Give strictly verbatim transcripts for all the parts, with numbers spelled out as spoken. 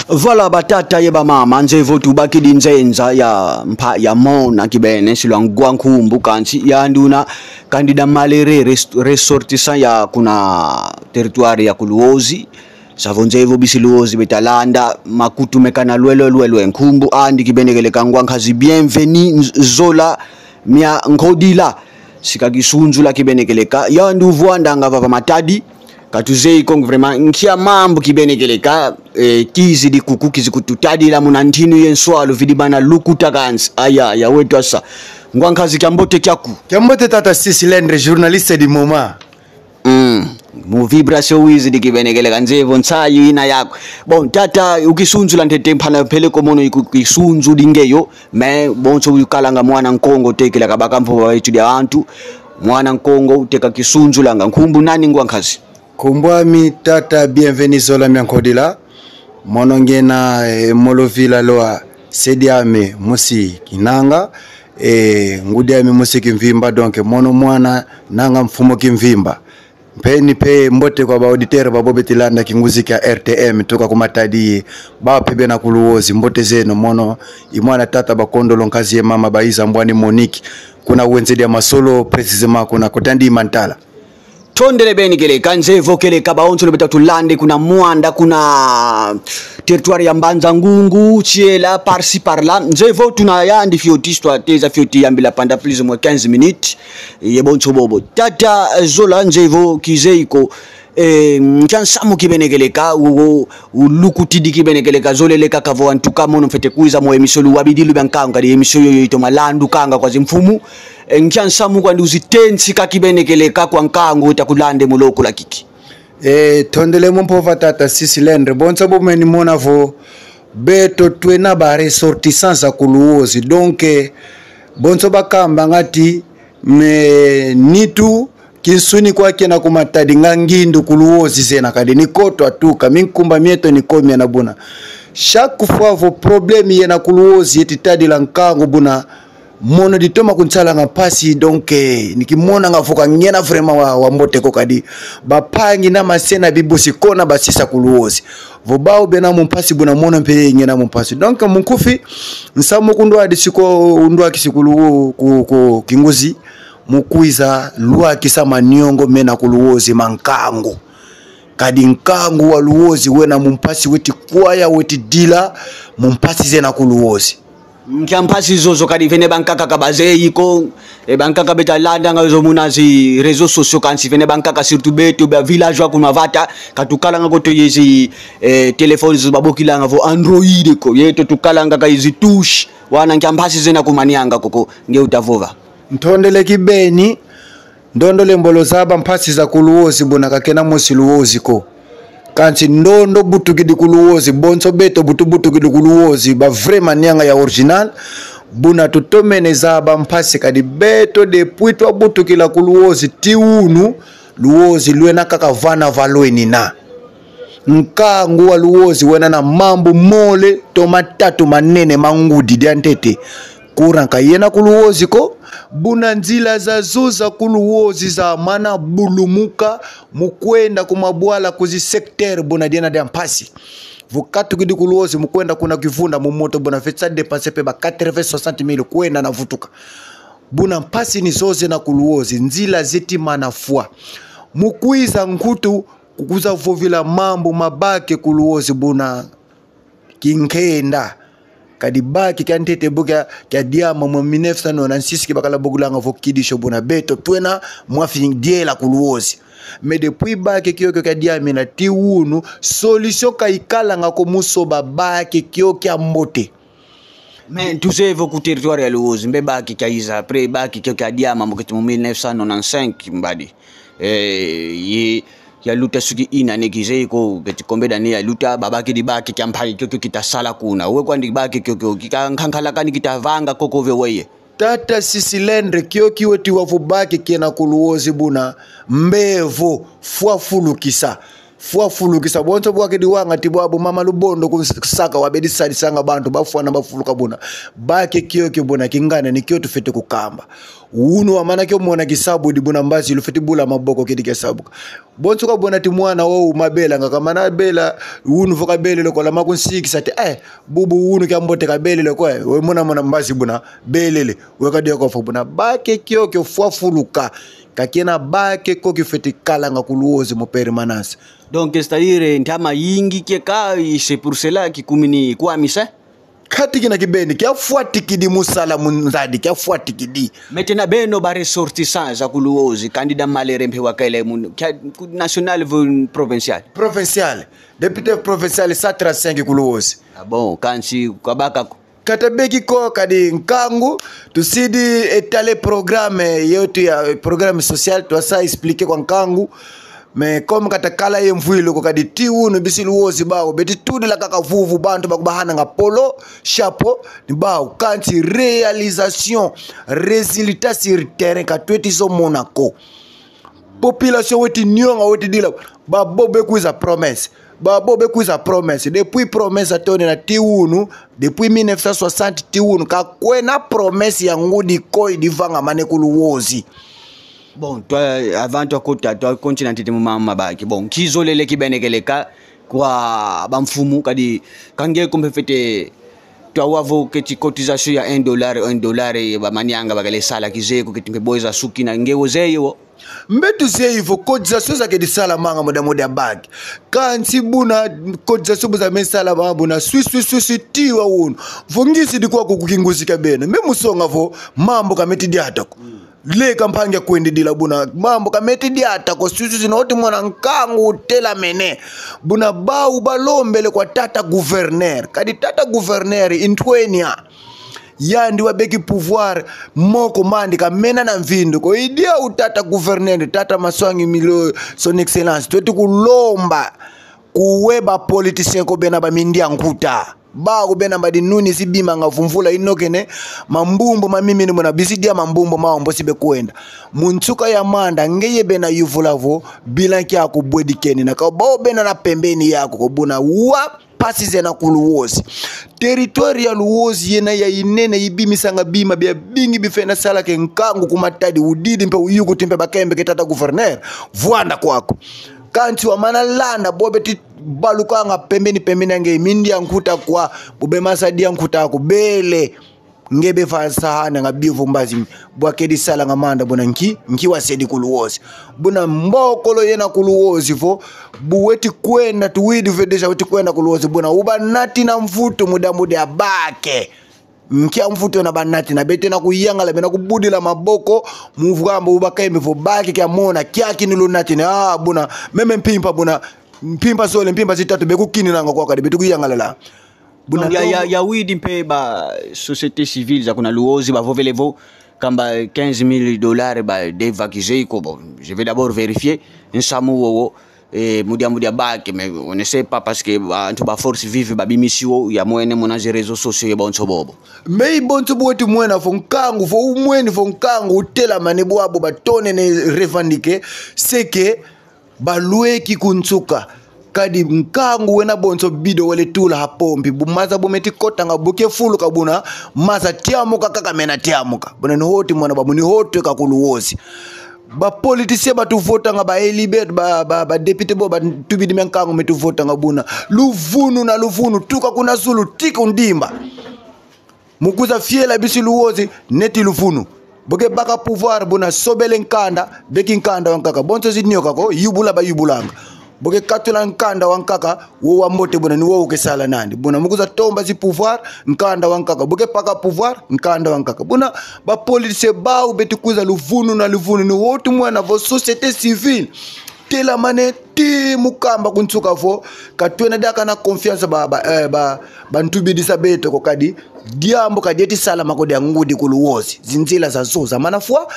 Voilà, batata ye bamama, nzeye vo tubakidi nzenza ya mpa-, ya mona kibeni, si lwangwa nkumbu, kansi yandi una candidat malheureux res-, ressortissant ya kuna territoire ya ku Luozi. Sa vo nzeye vo bisi Luozi beta landa, makutu mekana lwelo lwelo, nkumbu andi kibeni kieleka ngwa nkazi Bienvenue Nz-, Zola Mia Nkodila. Si ka kisunzula kibeni kieleka, yandi uvwandanga vava Matadi. Ka tuzeyi ko vraiment nkia mambu kibeni kieleka, eh, kizidi kuku, kizi kututadila muna ntinu ye nswalu, vidi bana lukuta kansi. Aya, ya wetu asa. Ngwa nkazi, kiambote kiaku. Kiambote tata Sisi Lendre, journaliste du moment. Mm. Mu vibration wizidi kibeni kieleka, nzeye vo nsayi ina yaku. Bon, tata, ukisunzula ntete, mpana mpeleko mono iku-, kisunzudi nge yo, mais bonso ukalanga mwana Nkongo, tekila kabaka mpo ba étudier antu. Mwana Nkongo uteka kisunzulanga. Nkumbu nani, ngwa nkazi? Nkumbu ami tata Bienvenue Zola Mia Nkodila. Mono ngiena, eh, molo vila lwa se diame musi Kinanga, eh, ngudi ami musi Kimvimba, donc mono mwana nanga mfumu Kimvimba. Mpe ni mpe mbote kwa ba auditeur babo beti landa kinguzi kia R T M tuka ku Matadi, ba mpe bena ku Luozi, mbote zeno. Mono i mwana tata Bakondolo, nkazi ye mama Baiza Mbwani Monique, kuna wenze dia Masolo, précisément kuna kota Ndima Ntala. Tondele beni kieleka, nzeye vo kieleka bawonsono beta tulande kuna Muanda, kuna territoire ya Mbanza Ngungu, Thiela, par-ci par-là. Nzeye vo tuna yandi fioti, si twateza fioti yambila pendant plus ou moins quinze minutes. Ye bonso bobo. Tata, eh, Zola, nzeye vo kizeyi ko, eh, nkia nsamu kibeni kieleka, wo, wo, ulukutidi kibeni kieleka, zolele kaka vo, en tout cas, mono mfwete kwiza mu émission Luwabidilu bia Nkangu, kadi émission yoyo itoma landukanga kwa zimfumu. Eh, nkia nsamu kwandi uzitensi ka kibeni kieleka kwa nkangu ita kulande mu lokula kiki? Eh, tondele mu mpova tata Sisi Lendre. Bonso bo meni mona vo beto twena ba ressortissants za ku Luozi. Donc, eh, bonso bakambanga ti, mais nitu kinsuni kwa kiena ku Matadi, nga ngindu ku Luozi zena, kadi ni ko twatuka, minkumba mieto ni ko miena buna. Chaque fois vo problème yena ku Luozi yeti tadila nkangu buna, mono ditoma kunsalanga mpasi, donc, eh, ni kimonanga vo ka ngiena vraiment wa, wa mbote ko, kadi bampangi na mase na bibusi kona basisa ku Luozi. Vo bawu bena mu mpasi buna, mono mpe ngiena mu mpasi. Donc, mu nkufi, nsamu kundwadi si ko, undwakisi ku Lu-, ku, ku kinguzi, mu kwiza lwakisa maniongo mena ku Luozi ma nkangu. Kadi nkangu wa Luozi wena mu mpasi, weti kwaya, weti dila mu mpasi zena ku Luozi. Nkia mpasi zozo, kadi vene bankaka ka bazeyi ko, e bankaka beta landanga zo muna zi réseaux sociaux, kansi vene bankaka, surtout beto ba villageois kuna vata, ka tukalanga ko to ye zi, eh, téléphones zo babokilanga vo Android ko, yeto tukalanga ka ye zi touche, wana nkia mpasi zena kumanianga koko, nge uta vova. Ntondele kibeni, ndondele mbolo zaba mpasi za ku Luozi buna ka kena mosi Luozi ko. Kansi ndondo butukidi ku Luozi, bonso beto bu tubutukidi ku Luozi, ba vrai manianga ya original, buna tutomene zaba mpasi, kadi beto depuis twabutukila ku Luozi tii wunu, Luozi lwena kaka vana va lwenina. Nkangu wa Luozi wena na mambu mole to matatu manene ma ngudi. Dia ntete, courant ka yena ku Luozi ko, buna nzila zazo za ku Luozi zamana bulumuka, mu kwenda ku mabwala, ku zi secteur, buna diena dia mpasi. Vo katukidi ku Luozi mu kwenda kuna Kivunda mu moto, buna fweti sa dépenser mpe ba quatre-vingts, soixante mille kwenda na vutuka. Buna mpasi ni zo zena ku Luozi, nzila zeti mana fwa. Mu kwiza nkutu, ku kwiza vovila mambu ma bac ku Luozi buna kinkenda. Kadi bac kia ntete bu kia, kia diama mu mille neuf cent nonante-six, ki bakala bokilanga vo kidisho, buna beto twena mwa fi diela ku Luozi. Mais depuis bac kiokio kia diamina tii wunu, solution ka ikalanga ko mu soba bac kio kia mbote. Mais tuzeye vo ku territoire ya Luozi, mbe bac kia iza, après bac kio kia diama mu keti mu mille neuf cent nonante-cinq mbadi. Eh, ye, ya luta suki ina ne kizeye ko, keti combien d'années ya luta, babakidi bac kia mpari kiokio kita sala kuna. We kwandi bac kiokio, kika nkankala kani kita vanga koko ve weye. Tata Sisi Lendre, kiokio weti wa vo bac kiena ku Luozi buna, mbevo, fwa fulukisa. Fwa fulukisa bonso bwa kedi wanga ti bwabu mama Lubondo ku Nsaka wabedi sadisanga bantu bafwana bafuluka buna. Bake kiokio buna, kingana ni kio tufwete kukamba. Wunu wamana kio mona kisabudi buna, mbazi lufwete bula maboko kedi kia sabuka. Bonso kabona ti mwana wo mabela nga kamana bela, wunu vo kabelele ko, lama kunsikisa ti, eh, bubu wunu kia mbote kabelele ko, eh, we mona mona mbazi buna, belele, we kadia ko fo buna. Bake kiokio fwa fuluka. Ka kiena bake ko kifwete kalanga ku Luozi mu permanence. Donc, c'est-à-dire, ntama yingi kieka, et c'est pour cela kikumini kwamisa. Kati kina kibeni, kia fwatikidi mu sala mu nzadi, kia fwatikidi. Maintenant, beno ba ressortissants za ku Luozi, candidat malheureux mpe wakele mu, kia, ku national vo provincial? Provincial. Député provincial cent trente-cinq ku Luozi. Ah bon, kansi kabaka ko. Kata beki ko, kadi nkangu, tusidi étaler programme yetu ya programme social, twasa expliquer kwa nkangu. Mais comme kata kala ye mvwilu ko, kadi ti wunu bisi Luozi bau beti tudila kaka vuvu, bantu bakubahananga polo, chapeau, ni bau. Kansi réalisation, résultat sur terrain, ka tweti zo mona ko. Population weti nionga, weti dila. Babo bekwiza promesse. Babo bekwiza promesse. Depuis promesse atone na ti wunu, depuis mille neuf cent soixante ti wunu, ka kwena promesse ya ngudi ko idi vangamane ku Luozi. Bon, toi, avant toi kota, toi continent ti mu mama baki. Bon, kizolele kibeni keleka kwa bamfumu, kadi ka nge ko mpe fwete, toi wavo keti cotisation ya un dollar, un dollar, ye ba Manianga bakele sala kizeye ko, keti mpe boy za suki na nge wo zeye wo. Mbe tuzeyi vo cotisation za kedi salamanga mu diambu dia baki. Kansi buna cotisation bu za me salamanga buna, swi, swi, swi, swi, ti wa wunu. Vo ngizidi kwaku ku kinguzi kia beno, me mu songa vo mambu ka meti diata ko. Leka mpangi akwendidila buna, mambu ka meti diata ko, swi, swi, swi, na woti mwana nkangu utelamene. Buna bau balombele kwa tata gouverneur. Kadi tata gouverneur i ntwenia. Yandi wabeki pouvoir, moko mandi ka mena na mvindu ko. I diau tata gouverneur, tata Maswangi Milo, son excellence, tweti kulomba kuwe ba politiciens ko bena ba mindia nkuta. Bau bena mbadi nuni si bimanga vo mvula inokene, mambumbu ma mimini muna bisi dia mambumbu mau mbosi bekwenda. Mu nsuka ya manda, ngeye bena yuvula vo, bilan kiaku bwedi keni na ka bau bena na pembeni yaku ko buna wa mpasi zena ku Luozi. Territoire ya Luozi yena ya inene, ibimisanga bima biabingi bifwenda sala ke nkangu ku Matadi, udidi mpe uyukuti mpe bakembe ke tata gouverneur, vwanda kwaku. Kansi wamana landa, bo beti balukanga pembeni, pembeni ya nge, mindia nkuta kwa, bo be masa dia nkuta aku bele. Nge be va sahananga biovo mbazi, bwa kedi salanga manda, buna nki, nki wasedi ku Luozi. Buna mbokolo yena ku Luozi vo, bu weti kwenda, tuwidi ve déjà weti kwenda ku Luozi, buna ubanatina mvutu mu diambu dia bake. Nkia mvutu yena banatina? Beti na kuyangala, bena kubudila maboko, mu vwambo ubakembe vo bake kia mona, kiaki ni lunatina. Ah, buna, meme mpimpa buna, mpimpa zole, mpimpa zitatu, bekukininanga kwa kadi, beti kuyangalala. Buna donc, ya, ya, ndongo ya widi mpe ba société civile za kuna Luozi bavovele vo kamba quinze mille dollars ba devakize ko. Bon, je vais d'abord vérifier nsamu wowo, eh, mu diambu dia bake, mais on ne sait pas parce que bantu ba force vive babimisi wo, ya mwene muna ze réseaux sociaux ye bonso bobo. Mais bonso bu weti mwena vo nkangu, vo umweni vo nkangu utelamane, bwabu batonene revendiquer, c'est que balweki ku nsuka. Kadi nkangu wena bonso bidon wele tula ha pompi. Bu maza bu meti kotanga, bu ke fuluka buna, maza tiamuka kaka mena tiamuka. Buna ni hoti mwana babu, ni hoti ka ku Luozi. Ba politiciens batuvotanga, ba élus beto, ba, ba, ba députés bo batubidi mia nkangu metuvotanga buna. Luvunu na luvunu, tuka kuna zulu, tii ku ndimba. Mu kwiza fiela bisi Luozi, neti luvunu. Bu ke baka pouvoir, buna sobele nkanda, beki nkanda wa nkaka. Bonso zinioka ko, yubula bayubulanga. Bu ke katula nkanda wa nkaka, wo wa mbote buna, ni wo uke sala nandi. Buna mu kwiza tomba zi pouvoir, nkanda wa nkaka. Bu ke paka pouvoir, nkanda wa nkaka. Buna, ba politiciens bau beti kwiza luvunu na luvunu, ni wo tumwena vo société civile telamane tii mu kamba ku nsuka vo, ka twena diaka na confiance ba, ba, eh, ba, bantubidi za beto ko, kadi diambu ka dieti salama ko dia ngudi ku Luozi. Zinzila zazo zamana fwa,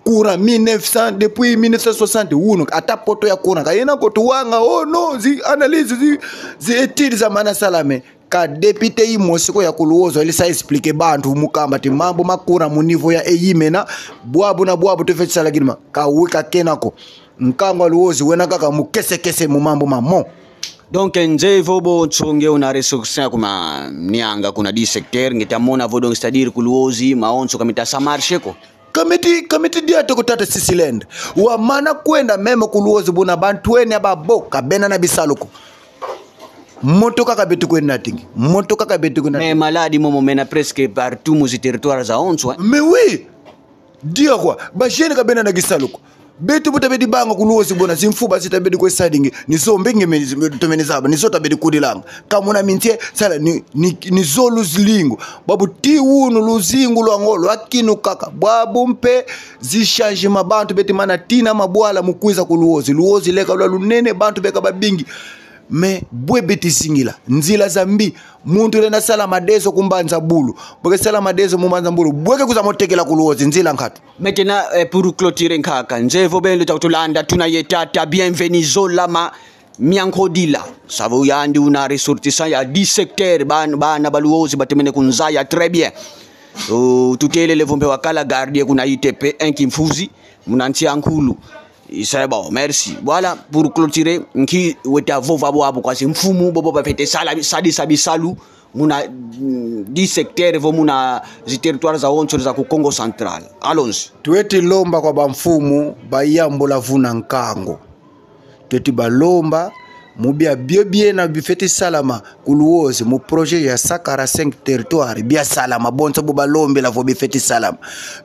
courant mille neuf cents, depuis mille neuf cent soixante, wunu, ata poteau ya courant ka yena ko, tuwanga, oh non, zi analyse, zi, zi études zamana salama. Ka député yimosi ko ya ku Luozi wele sa expliquer bantu mu kamba ti mambu ma courant mu niveau ya eyi mena, bwabu na bwabu tufweti sala kidima. Ka wi, ka kena ko. Nkangu a Luozi wena kaka mu kese-kese mu mambu mamo. Donc, nzeye vo bo nsonge una ressource kuma Nianga kuna dix secteur, nge ta mona vo donc, c'est-à-dire ku Luozi, mawonso ka meta sa marché ko. Ka meti, ka meti diata ko, tata Sisi Lendre. Wamana kwenda même ku Luozi, buna bantu eni ya babo ka bena na bisalu ko. Moto kaka beto kwenda natingi. Moto kaka beto kwenda. Mais maladi momo mena presque partout mu zi territoire zawonso, hein. Mais oui. Dia kwa, ba jeunes ka bena na kisalu ko. Beto bu ta bedi banga ku Luozi, buna zimfuba zi ta bedi kwe sadingi, ni zo mpe nge me-, tomene zaba, ni zo ta bedi kudilanga. Ka muna mintie, sala ni, ni, ni zo luzingu. Babu ti wunu luzingu lwa Angola, lwa kinu kaka. Bwabu mpe zi changement, bantu beti mana tina mabwala mu kwiza ku Luozi. Luozi leka lwa lunene, bantu beka babingi. Mais bwe beti zingila, nzila za mbi. Muntu lenda sala madezo ku Mbanza Bulu. Bwe ke sala madezo mu Mbanza Bulu, bwe ke kwiza mo tekela ku Luozi, nzila nkatu. Maintenant, eh, pour clôturer nkaka, nzeye vo beno luta kutulanda, tuna ye tata Bienvenu Zola Ma Miankodila. Savo yandi una ressortissant ya dix secteur, ban-, bana ba Luozi batemene kunzaya très bien. Oh, tutelele vo mpe wakala gardien kuna I T P un Kimfuzi, muna nsi a nkulu. C'est bon, merci. Voilà, pour clôturer, nki weta vova bwabu kwa zimfumu, bobo bafwete sala, sadisa bisalu muna, mm, dix secteur vo muna zi territoire zawonso za ku Kongo Central. Allons-y. Tweti lomba kwa bamfumu, bayambula vuna nkangu. Tweti balomba, mu bia bio biena bifweti salama ku Luozi, mu projet ya cent quarante-cinq territoire, bia salama, bonso bu balombela vo bifweti salama.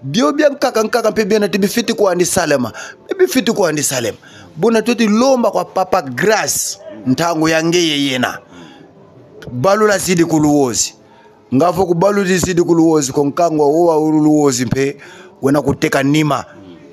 Bio bia nkaka nkaka mpe biena ti bifweti kwandi salama, mpe bifweti kwandi salama. Buna tweti lomba kwa Papa Grâce, ntangu ya ngeye yena. Balula zidi ku Luozi. Nga vo kubaludi zidi ku Luozi ko, nkangu wowo wa ulu Luozi mpe wena kuteka nima.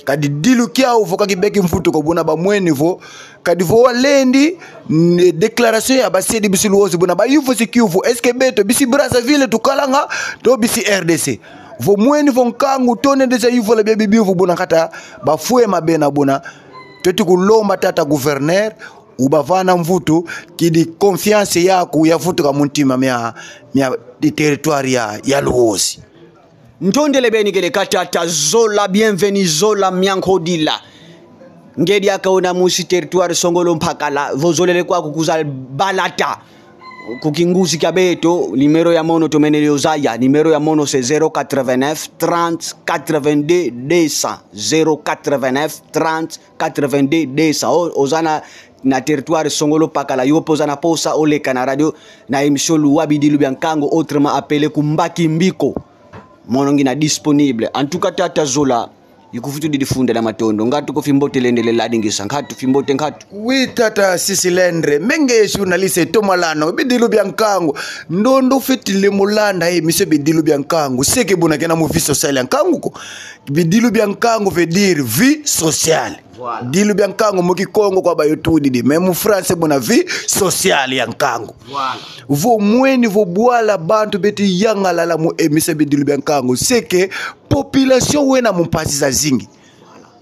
Kadi dilu kiau vo ka kibeki mvutu ko, buna bamweni vo, kadi vo walendi, ne, déclaration ya basedi bisi Luozi, buna bayuvu si kiuvu, est-ce que beto bisi Brazzaville tukalanga, to bisi R D C? Vo mweni vo nkangu tone déjà yuvula bia bibiuvu, buna kata bafwema bena, buna tweti kulomba tata gouverneur, ubavana mvutu, kidi confiance yaku yavutuka mu ntima mia, mia di territoire ya, ya Luozi. Ntondele beni kele kwa tata Zola, Bienvenu Zola Miankodila. Nge diaka una musi territoire Songolo Mpakala, vo zolele kwaku kwiza balata ku kinguzi kia beto, numéro ya mono tomene yo zaya, numéro ya mono c'est zéro quatre-vingt-neuf trente quatre-vingt-deux deux cents, zéro quatre-vingt-neuf trente quatre-vingt-deux deux cents. O, oza na, na territoire Songolo Mpakala, yo mpe oza na posa, oleka na radio, na émission Luwa Bidilu bia Nkangu, autrement appelé Kumbaki Mbiko. Mono ngina disponible. En tout cas, tata Zola, ikufutudi difunda dia matondo. Ngatu ko, fimbote lendele ladingisa. Ngatu, fimbote, ngatu. Oui, tata Sisi Lendre. Menge journaliste Tomalano. Bidilu bia Nkangu. Ndondo fweti le mu landa émission Bidilu bia Nkangu. C'est que buna kena mu vie sociale ya nkangu ko. Bidilu bia nkangu veut dire vie sociale. Voilà. Dilu bia nkangu mu Kikongo kwa bayo tudidi, mais mu français buna vie sociale ya nkangu. Voilà. Vo mweni vo bwala bantu beti yangalala mu émission Bidilu bia Nkangu, c'est que population wena mu mpasi zazingi.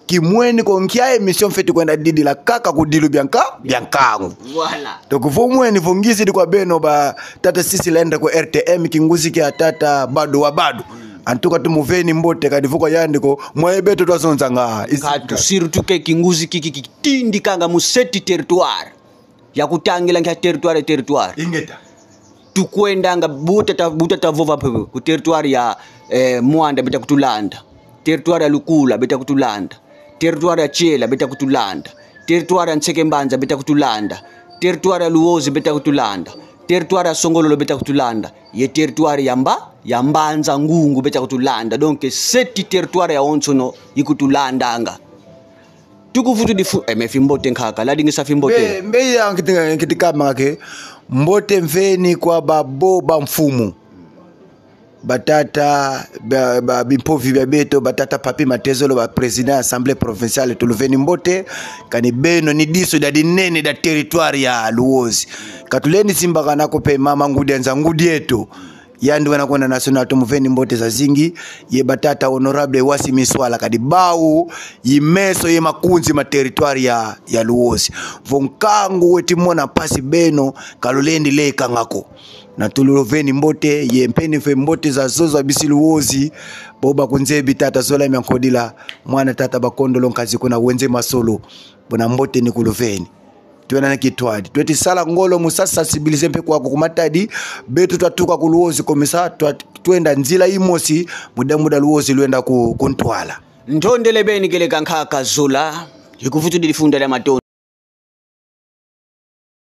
Kimweni ko nkia émission fweti kwenda didila kaka ku dilu bia nka-, bia nkangu. Voilà. Donc vo mweni vo ngizidi kwa beno ba tata Sisi Lendre ku R T M, kinguzi kia tata Badu wa Badu. En tout cas, tumuveni mbote, kadi vo kwa yandi ko, mwa ye beto twazonzanga. Nkatu, surtout que kinguzi kiki kitindikanga mu sept territoire. Ya kutangila nkia territoire, territoire. Ingeta. Tukwendanga bu tata, bu tata vova mpe ku territoire ya, eh, Muanda beta kutulanda. Territoire ya Lukula beta kutulanda. Territoire ya Tshela beta kutulanda. Territoire ya Nsekembanza beta kutulanda. Territoire ya Luozi beta kutulanda. Territoire ya Songololo beta kutulanda. Ye territoire ya Mba-, ya Mbanza Ngungu beta kutulanda. Donc, sept territoire yawonsono ikutulandanga. Tukuvutu difu-, eh, mais fimbote nkaka, ladingisa fimbote. Mbe, mbe ya nkiti, nkiti kama ke, mbote mveni kwa babo bamfumu. Batata, ba, ba, bimpovi bia beto, batata Papy Matezolo, ba président assemblée provinciale, tuluveni mbote, kani beno ni disu dia dinene dia territoire ya Luozi. Ka tulendi simbakana ko mpe mama ngudi ya nza ngudi eto. Yandi wena kwenda national, tumuveni mbote zazingi. Ye batata honorable Wasi Miswala, kadi bau i meso ye makunzi ma territoire ya, ya Luozi. Vo nkangu weti mona mpasi, beno ka lulendi lekanga ko. Na tuluveni mbote, ye mpeni mpe mbote za zozo za bisi Luozi. Bo bakunzebi, tata Zola Miankodila, mwana tata Bakondolo, nkazi kuna Wenze Masolo, buna mbote ni kuluveni. Twena na kintwadi. Tweti sala ngolo mu sa sensibiliser mpe kwaku ku Matadi. Beto twatuka ku Luozi, comme ça twa-, twenda nzila imosi, muda muda Luozi lwenda ku, ku ntwala. Ntondele beni kieleka nkaka Zola, ikuvutudi difunda dia matondo.